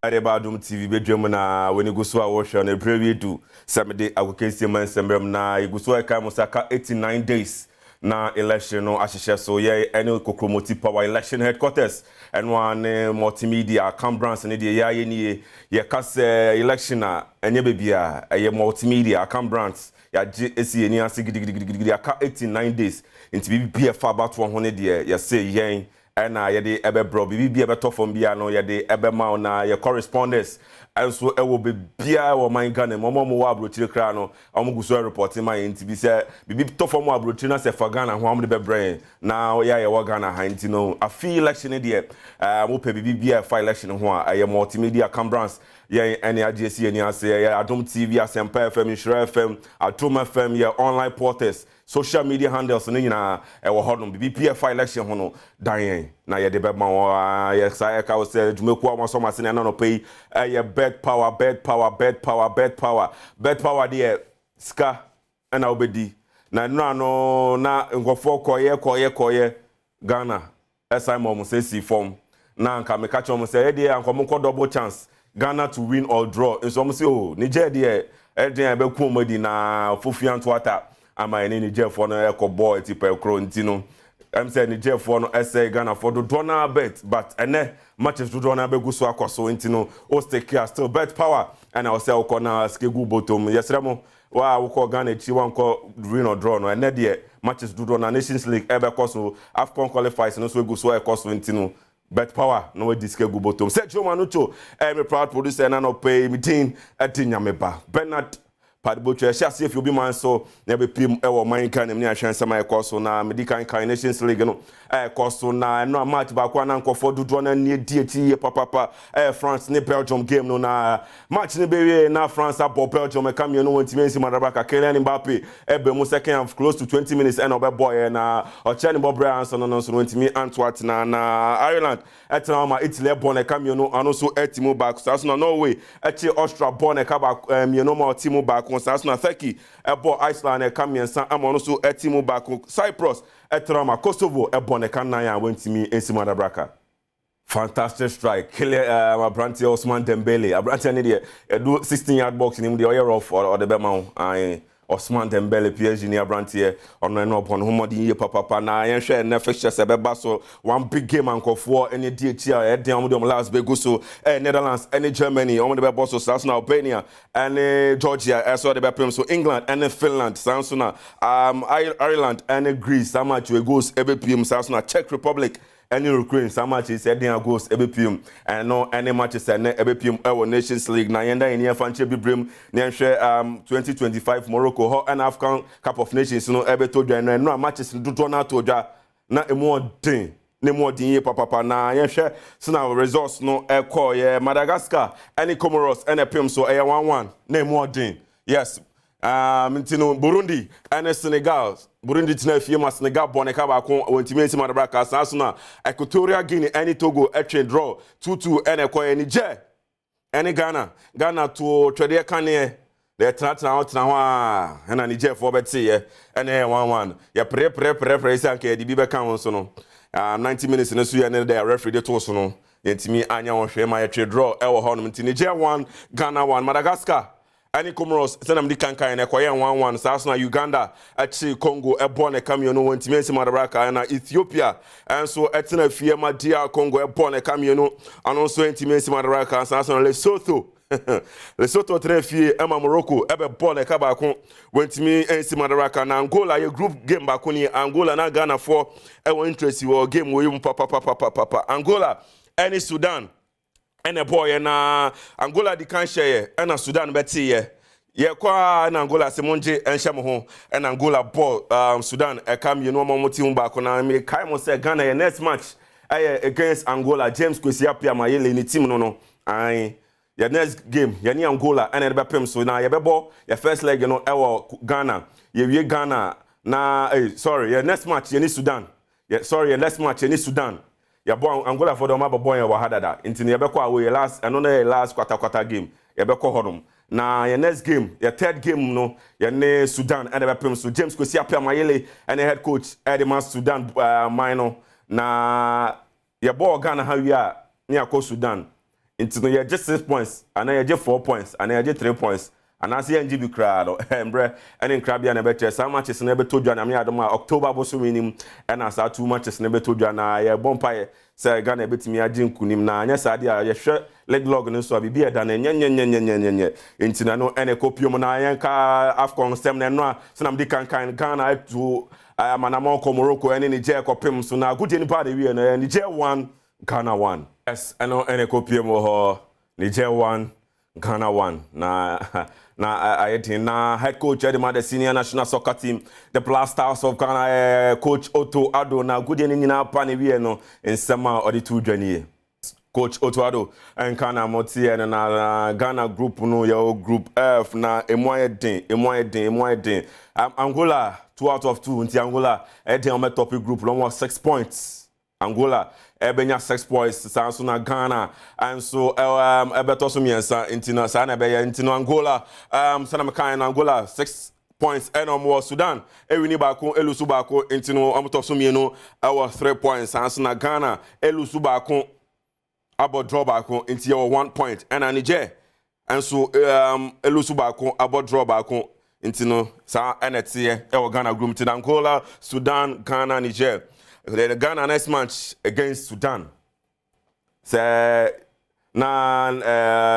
Ɛde ba Adom TV badwam na w'ani gu so a wɔhwɛ no berɛ wie du sɛ mede agokansie ma nsɛmmerɛ mu na yɛgu so a ɛkae mo sɛ aka 89 days na election no ahyehyɛ so. Yɛ ɛne Kokromoti Power Election Headquarters, ɛno ara ne Multimedia Cambrands ne deɛ yɛ ayɛ nie. Yɛka sɛ election a, ɛnyɛ baabi a ɛyɛ Multimedia Cambrands yɛagye esi yɛn ani ase gidigidigidi. Aka 89 days nti biribi bi a ɛfa abatoɔ ho ne deɛ, yɛse yɛn ɛna yɛde ɛbɛbrɛ. Biribi bi a ɛbɛtɔ fam biara no, yɛde ɛbɛma wo, na yɛ correspondents nso ɛwɔ beebiara wɔ ɔman Ghana mu. Ɔmo a ɔmo wɔ aburokyire koraa no, ɔmo gu so ɛreport ma yɛn, nti bi sɛ biribi tɔ fam wɔ aburokyire na sɛ fa Ghana ho, ɔmo de bɛbrɛ yɛn na yɛ a yɛwɔ Ghana ha. Nti no afi election deɛ, mopɛ biribi bi a ɛfa election ho a, ɛyɛ Multimedia Cambrands yɛn ɛne agye esi yɛn ani ase. Ɛyɛ Adom TV, Asɛmpa FM, Nhyira FM, Adom FM, yɛ online portals, social media handles no nyinaa ɛwɔ hɔnom. Biribi bi a ɛfa election ho no, dan yɛn na yɛde bɛma wɔn. Yɛ saa ɛka wɔ sɛ dwumakuo a wɔasɔm ase ne ɛna nɔpɛ yi ɛyɛ Bet Power, Bet Power, Bet Power, Bet Power, Bet Power deɛ, sika ɛna wobɛdi. Na nnura no na nkɔfoɔ kɔyɛ kɔyɛ kɔyɛ Ghana ɛsan ma wɔn sɛ si fam na nka meka kyerɛ wɔn sɛ ɛdeɛ anka wɔn kɔ double chance, Ghana to win or draw. Nso wɔn sɛ o Niger deɛ, ɛdeɛ a ɛbɛku wɔn adi na fofia nto ata ama yɛne Nigerfoɔ no ɛkɔ bɔɔl eti pɛ koro. Nti no sɛ Nigerfoɔ no ɛsɛ Ghanafoɔ dodoɔ naa bet, but ɛnɛ matches dodoɔ naa bɛgu so akɔ so. Nti no o stick a still Bet Power ɛna ɔsɛ wokɔ na sike gu bɔtɔm. Yɛsrɛ mo wa wokɔ Ghana akyi, wankɔ win or draw no. Ɛnɛ deɛ matches dodoɔ na Nations League ɛbɛkɔ so, AFCON qualifiers no nso egu so ɛkɔ so. Nti no Bet Power na wadi sika gu bɔtɔm sɛ Kyerɛma no to ɛyɛ me proud producer ɛna nɔpɛ yi. Me din ɛde Nyame Ba Bernard Padibotwa. Ɛhyɛ aseɛ fi obi man so na ɛbɛpiem ɛwɔ ɔman Ghana mu ne ahwɛ nsɛm a ɛkɔ so. Na medi kan kan Nations League no ɛkɔ so, na ɛno a match baako a na nkɔfoɔ dodoɔ no ani adi akyi yie papapa ɛyɛ France ne Belgium game no. Na match no bɛwie na France abɔ Belgium ɛka 2, wɔn ntumi nsi madaraka. Kylian Mbappe ɛbɛ mu second half, close to 20 minutes ɛna ɔbɛbɔ yɛ na ɔkyerɛ ne bɔbrɛ ansa no nso no ntumi anto atena. Na Ireland ɛtena hɔ ma Italy ɛbɔ ne ɛka 2, ano nso ɛti mu baako. Saa so na Norway ɛkye Austria bɔ ne ɛka baako 2 ma ɔti mu baako. Saa so na Turkey ɛbɔ Iceland ɛka 3 ama ɔno nso ɛti mu baako. Cyprus ɛtena hɔ ma Kosovo ɛbɔ ne ɛka 4 a wɔntumi nsi mu adabraka. Fantastic strike, clear aberanteɛ Osman Dembele. Aberanteɛ ne deɛ, ɛdu 16 yard box ne mu deɛ, ɔyɛ rough, ɔde bɛma wo. Ae, Osman Dembele, PSG ne aberanteɛ ɔno ɛno ɔbɔ ne ho mmɔden yie papapa. Na yɛnhwɛ ɛnɛ fixtures ɛbɛba so. One big game ankɔfoɔ ɛne di akyi a ɛden a wɔde wɔn last bɛgu so ɛyɛ Netherlands ɛne Germany, wɔn de bɛbɔ so. Saa so na Albania ɛne Georgia ɛso de bɛpem so, England ɛne Finland. Saa nso na Ireland ɛne Greece, saa match wɔ goals ɛbɛpiem. Saa so na Czech Republic ɛne Ukraine, saa match sɛ ɛden a goals ɛbɛpiem. Ɛno ɛne matches ɛnɛ ɛbɛpiem ɛwɔ Nations League. Na yɛn da yɛn yɛn fa nkyɛn bibirem na yɛnhwɛ 2025 Morocco hɔ ɛna African Cup of Nations no ɛbɛtɔ dwa. Ɛno a matches dodoɔ no ato dwa na emu ɔden ne mu ɔden yie papapa. Na yɛhwɛ sena results no ɛkɔɔ yɛ Madagascar ɛne Comoros ɛna ɛpem so, ɛyɛ 1-1 na emu ɔden, yes. Nti no Burundi ɛne Senegal, Burundi tena fie ma Senegal bɔ ne ka baako, wɔntumi nsi madabraka. Saa so na Equatorial Guinea ɛne Togo ɛtwe draw, 2-2 ɛna ɛkɔɛ. Niger ɛne Ghana, Ghana to twɛdeɛ kaneɛ na yɛtenatena hɔ tena hɔ a ɛna Nigerfoɔ bɛteeɛ ɛna ɛyɛ 1-1. Yɛpere pere pere pere sɛ anka yɛde bi bɛka ho nso no, 90 minutes no so yɛ ne dɛ referee de too so no, yɛntumi anya wɔn hwee ma yɛtwe draw ɛwɔ hɔnom. Nti Niger 1, Ghana 1. Madagascar ɛne Comoros, sɛnam de kankan no, ɛkɔyɛ 1-1. Saa so na Uganda akyi Congo ɛbɔ ne ka 2, wɔntumi ansi madabraka. Ɛna Ethiopia ɛnso ɛtena fie ma DR Congo ɛbɔ ne ka 2, ɔno nso ntumi ansi madabraka. Saa so na Lesotho tena fie ɛma Morocco ɛbɛbɔ ne ka baako, wɔntumi ansi madaraka. Na Angola yɛ group game baako ni Angola na Ghanafoɔ ɛwɔ interest wɔ game wɔ yi mu papapapapapa. Angola ɛne Sudan ɛna ɛbɔɔyɛ, na Angola di kan hyɛeɛ ɛna Sudan bɛteeɛ. Yɛkɔ a ɛna Angola sɛ mongye ɛnhyɛ mo ho, ɛna Angola bɔ Sudan ɛka 2 ɔma ɔmo te mu baako. Na mekae mo sɛ Ghana yɛ next match ɛyɛ against Angola. James Kwesi Appiah ma yɛle ne team no ae, yɛ next game yɛne Angola ɛna yɛde bɛpem so. Na yɛbɛbɔ yɛ first leg no ɛwɔ Ghana. Yɛwie Ghana na sorry, yɛ next match yɛne Sudan, yɛ sorry, yɛ next match yɛne Sudan. Yɛbɔ Angola fo de, ɔmo abɛbɔ yɛn wɔ ha dada, nti no yɛbɛkɔ awo yɛ last, ɛno no yɛ last quarter quarter game yɛbɛkɔ hɔnom. Na yɛ next game, yɛ third game no, yɛne Sudan ɛna bɛpem so. James Kwesi Appiah Mayele ɛne head coach ɛde ma Sudan man no. Na yɛbɔɔ Ghana ha wie a, ne yɛakɔ Sudan. Nti no yɛgye 6 points anaa yɛgye 4 points anaa yɛgye 3 points anaasɛ yɛngye bi koraa no, mbrɛ ɛne nkrabea na ɛbɛkyerɛ. Saa matches no ɛbɛtɔ dwa, Nyame adom a, October bosome nim ɛna saa two matches no bɛtɔ dwa, na yɛbɔ mpaeɛ sɛ Ghana ɛbɛtumi agye nkunim. Na anyɛ saa deɛ a, yɛhwɛ league log no nso a, biribi ɛda no nyɛnyɛnyɛnyɛnyɛ. Nti na no ɛna ɛkɔ pio mu na yɛnka AFCON nsɛm na ɛno a sɛnam di kankan Ghana atu amanamɔ kɔ Morocco ɛne Niger kɔpem so, na agodie nipa de wie no ɛyɛ Niger 1, Ghana 1. Yes, ɛno ɛna ɛkɔ pio mu wɔ hɔ, Niger 1, Ghana 1, na ayɛ den. Na head coach ɛde ma the senior national soccer team, the Black Stars of Ghana, Coach Otto Addo, na agodie no nyinaa pa ne wie no, nsɛm a ɔde to dwa nie. Coach Otto Addo nka na moteɛ no. Na Ghana group no, yɛwɔ Group F, na emu ayɛ den, emu ayɛ den, emu ayɛ den. Angola 2 out of 2, nti Angola ɛden wɔn top group no, wɔn wɔ 6 points. Angola ɛbɛnya 6 points saa nso, na Ghana nso ɛbɛtɔ so mmiɛnsa, nti na saa na ɛbɛyɛ. Nti no Angola, sanni kan no Angola 6 points ɛna wɔn wɔ. Sudan ewini baako, e lose baako, nti no wɔn tɔ so mmienu, ɛwɔ 3 points. Saa nso na Ghana e lose baako, abɔ draw baako, nti yɛwɔ 1 point, ɛna Niger nso e lose baako, abɔ draw baako, nti no saa ɛna ɛteɛ ɛwɔ Ghana group. Nti na Angola, Sudan, Ghana, Niger. The Ghana next match against Sudan sɛ na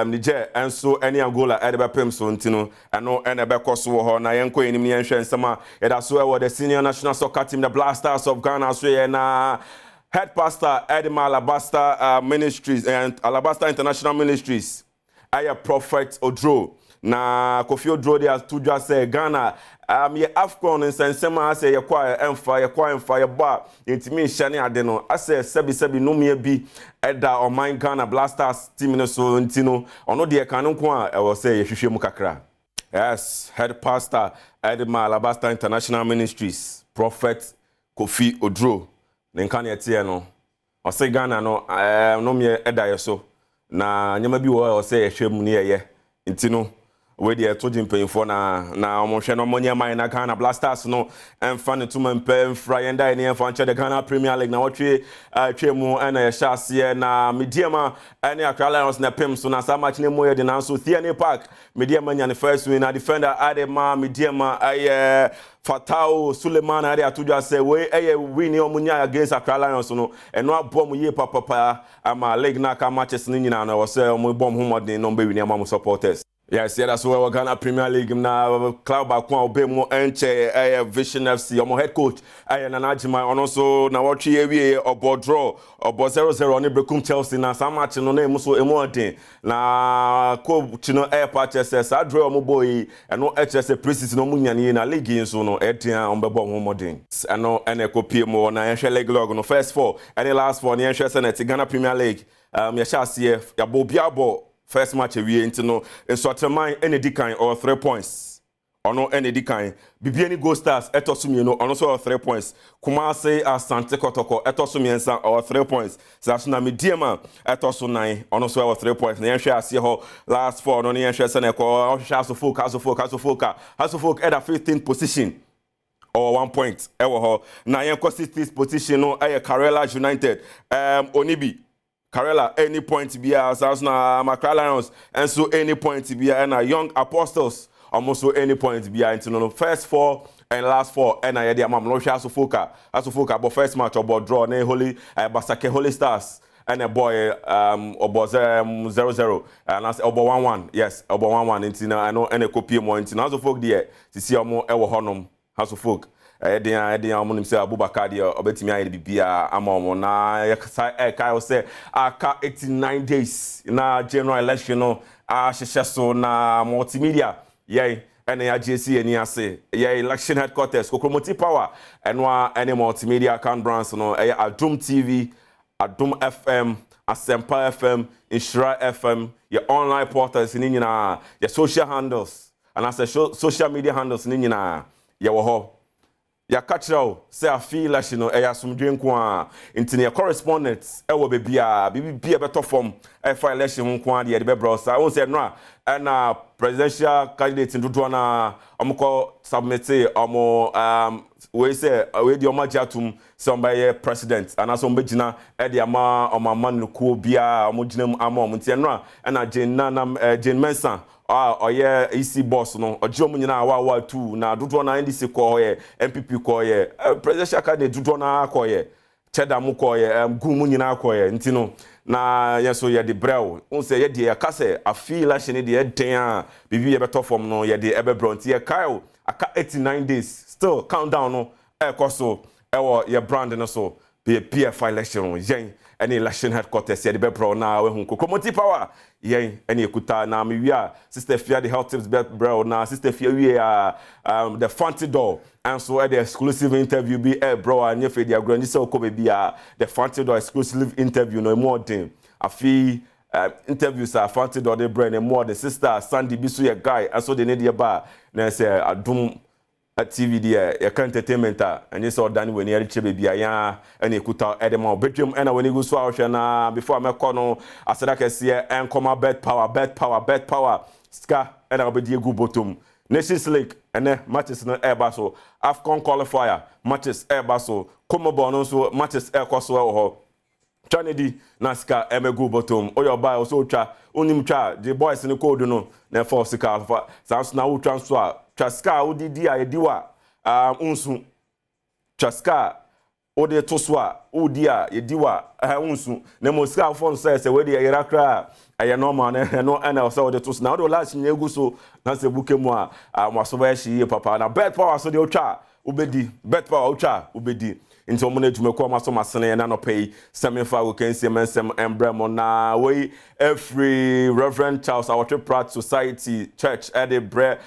Niger nso ne Angola ɛde bɛpem so, nti no ɛno ɛna ɛbɛkɔ so wɔ hɔ. Na yɛnkɔ yɛn anim ne yɛnhwɛ nsɛm a yɛda so ɛwɔ the senior national soccer team, the Black Stars of Ghana so yɛ. Na head pastor ɛde ma Alabaster Ministries and Alabaster International Ministries ɛyɛ Prophet Odro, na Kofi Odro de ato dwa sɛ Ghana yɛ AFCON nsɛnsɛm a asɛ yɛkɔ a ɛmfa, yɛkɔ a ɛmfa, yɛbɔ a yɛntumi nhyɛ ne ade no, asɛ sɛbisɛbi nomeɛ bi ɛda ɔman Ghana Black Stars team no so, nti no ɔno deɛ ka no nko a ɛwɔ sɛ yɛhwehwɛ mu kakra. Yes, head pastor ɛde ma Alabaster International Ministries, Prophet Kofi Odro, ne nka ne ɛteɛ no, ɔsɛ Ghana no nomeɛ ɛda yɛ so na nneɛma bi wɔ hɔ a ɔsɛ yɛhwɛ mu ne yɛyɛ, nti no wei deɛ ɛto gye mpanyinfoɔ na wɔn hwɛ na wɔn nyɛ man na Ghana Black Stars no ɛnfa ne tuma mpɛ mfra yɛn da yɛn yɛnfa nkyɛn. The Ghana Premier League na wɔtwe atwa mu ɛna yɛhyɛ aseɛ na Medeama ɛne Accra Lions na ɛpem so, na saa match ne mu yɛ de, nanso TnA Park Medeama nya ne first win. Na defender ade ma Medeama ɛyɛ Fatao Suleiman ade ato dwa sɛ wei ɛyɛ win ne wɔn nya against Accra Lions no, ɛno aboɔ mo yie papapa ama league na aka matches no nyinaa no, ɛwɔ sɛ wɔn bɔ wɔn ho mmɔden na wɔn bɛ win ama wɔn supporters. Yes, yɛda so wɔ Ghana Premier League, na club baako a ɔbɛn mu ɛnkyɛ ɛyɛ Vision FC. Ɔmo head coach ɛyɛ Nana Agyeman. Ɔno nso na wɔtwe awie, ɔbɔ draw, ɔbɔ 0-0 ɔne Berekum Chelsea, na saa match no na emu so emu ɔden, na coach no ɛyɛ pa kyerɛ sɛ saa draw a ɔmo bɔ yi, ɛno ɛkyerɛ sɛ pre-season ɔmo nya ne yie, na league yi nso no ɛden a ɔmo bɛbɔ ɔmo mmɔden. Ɛno ɛna ɛkɔ pie mu wɔ. Na yɛhwɛ league log no, first four ɛne last four, na yɛhwɛ sɛ na ɛte. Ghana Premier League, yɛhyɛ aseɛ, yɛabɔ obi abɔ first match awie, nti no Nsoatreman ɛna di kan, ɔwɔ 3 points, ɔno ɛna di kan. Bibiani Gold Stars ɛtɔ so mmienu, ɔno nso ɔwɔ 3 points. Kumase Asante Kɔtɔkɔ ɛtɔ so mmiɛnsa, ɔwɔ 3 points. Saa so na Medeama ɛtɔ so nan, ɔno nso ɛwɔ 3 points. Na yɛnhwɛ aseɛ hɔ, last four no, ne yɛnhwɛ sɛ na ɛkɔ. Ɔhwehwɛ Asofok, Asofok, Asofok a Asofok ɛda 15th position, ɔwɔ 1 point ɛwɔ hɔ. Na yɛnkɔ 16th position no, ɛyɛ Karela United, onibi Karela any point biara. Saa nso na Accra Lions nso any point biara, ɛna Young Apostles ɔmo nso any point biara. Nti no first four and last four ɛna yɛde ama mo. Ɔhwɛ Asofoka, Asofoka bɔ first match, ɔbɔ draw ne Holy Basake Holy Stars ɛna ɛbɔ yɛ ɔbɔ 0-0 anaasɛ ɔbɔ 1-1. Yes, ɔbɔ 1-1, nti na ɛno ɛna ɛkɔ pie mu. Nti na Asofok deɛ sisi ɔmo ɛwɔ hɔnom. Asofok ɛyɛ den a ɛyɛ den a ɔmo nim sɛ Abubakar deɛ ɔbɛtumi ayɛ biribiara ama ɔmo. Na yɛkasa ɛka sɛ aka 89 days na general election no ahyehyɛ so, na multimedia yɛn ɛna yɛagye esi yɛn ani ase yɛ election headquarters, Kokromoti Power, ɛno a ɛne multimedia account brands no ɛyɛ Adum TV, Adum FM, Asɛmpa FM, Nhyira FM, yɛ online portals ne nyinaa, yɛ social handles anaasɛ social media handles ne nyinaa yɛwɔ hɔ. Yɛaka kyerɛ wo sɛ afe election no ɛyɛ asomdwe nko a, nti ne yɛ correspondent ɛwɔ baabi a biribi bi a ɛbɛtɔ fam ɛfa election ho nko a deɛ yɛde bɛbrɛ wo. Saa wohu sɛ ɛno a Ɛna presidential candidate dodoɔ na ɔmo kɔ submit ɔmo wei sɛ wei deɛ ɔmo agye atum sɛ ɔmo bɛyɛ president anaasɛ ɔmo bɛgyina ɛde ama ɔmo ama no kuo biara ɔmo gyina mu ama ɔmo. Nti ɛno a ɛna Jane Nana Jane Mensa a ɔyɛ EC boss no, ɔgye ɔmo nyinaa wa tu na dodoɔ na NDC kɔɔ yɛ, NPP kɔɔ yɛ, presidential candidate dodoɔ na kɔɔ yɛ, kyɛda mu kɔɔ yɛ, gu mu nyinaa kɔɔ yɛ. Nti no na yɛn nso yɛde brɛ o n sɛ yɛdeɛ yɛka sɛ afi election deɛ ɛden a biribi yɛbɛtɔ fam no, yɛde ɛbɛbrɛ. Nti yɛkae o, aka 89 days still, countdown no ɛrekɔ so ɛwɔ yɛ brand no so. Yɛ PFI election no, yɛn ɛne election headquarters yɛde bɛbrɛ na wahu Kokromoti Power yɛn ɛne ekuta. Na mewie a, Sister Fia de health tips bɛbrɛ. Na Sister Fia wie a, the Fanti Door nso ɛde exclusive interview bi ɛbrɛ a nyɛ fɛ di agorɔ. Nye sɛ ɔkɔ baabi a, the Fanti Door exclusive interview no emu ɔden. Afi interviews a Fanti Door de brɛ no emu ɔden. Sister Sandy bi so yɛ guy ɛnso de ne deɛ ba na ɛsɛ Adum TV deɛ yɛka entertainment a, ɛnyɛ sɛ ɔdane w'ani ɛrekyerɛ baabi a yɛn ɛna ekuta ɛde ma ɔbɛdwam ɛna w'ani gu so a ɔhwɛ. Na before a mɛkɔ no, aseda kɛseɛ ɛnkɔma Bet Power, Bet Power, Bet Power. Sika ɛna ɔbɛdi egu bɔtɔm. Nations League ɛnɛ matches no ɛreba so, AFCON qualifier matches ɛreba so, CONMEBOL no nso matches ɛrekɔ so ɛwɔ hɔ. Twa ne di na sika ɛmɛgu bɔtɔm. Oyɛ ɔbaa ɔsɛ otwa onim twa gye boys ne code no na ɛfa sika fa saa nso. Na wotwa nso a, twa sika a wode di a yɛdi wa nsu twa sika a wode to so a wodi a yɛdi wa ɛhɛ nsu. Na mmom sika afɔ no sɛ wei deɛ yɛra koraa a ɛyɛ normal na ɛno ɛna ɔsɛ wode to so na wode last nyɛ egu so na sɛ buke mu a mo aso bɛyɛ hye yie papa. Na Bet Power so deɛ, wotwa a wobɛdi. Bet Power, wotwa a wobɛdi. Nti wɔn no adwumakuo ɔmo aso masene na nɔpɛ yi sɛ mefa agokansie nsɛm mbrɛ mo. Na wei efiri Reverend Charles Awɔtwe Pratt Society Church ɛde brɛ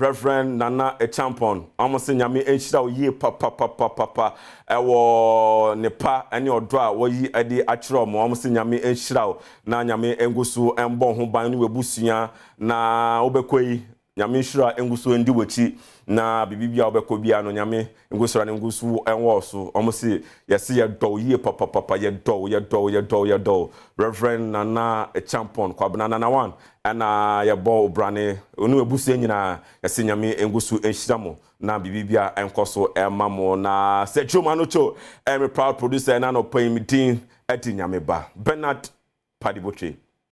Reverend Nana Echampon. Ɔmo sɛ Nyame nhyira wo yie papapapapa ɛwɔ ne pa ɛne ɔdɔ a wɔyi ɛde akyerɛ ɔmo. Ɔmo sɛ Nyame nhyira wo na Nyame ngu so ɛmbɔ ho ban ne w'abusua na wobɛkɔ yi. Nyame nhyira ngu so ndi w'akyi na biribi bi a wobɛkɔ biara no, Nyame ngu so ne ngu so ɛwɔ so. Ɔmo se yɛse yɛdɔ yie papapapa, yɛdɔ, yɛdɔ, yɛdɔ, yɛdɔ. Reverend Nana Echampon, Kwabena Nana One, ɛna yɛbɔ obrane onu abusua nyinaa. Yɛse Nyame ngu so nhyira mo na biribi bi a ɛnkɔ so ɛma mo. Na sɛ Twoma no kyo ɛme proud producer ɛna nɔpɛ yi, me din ɛdi Nyame ba Bernard Padibotwe.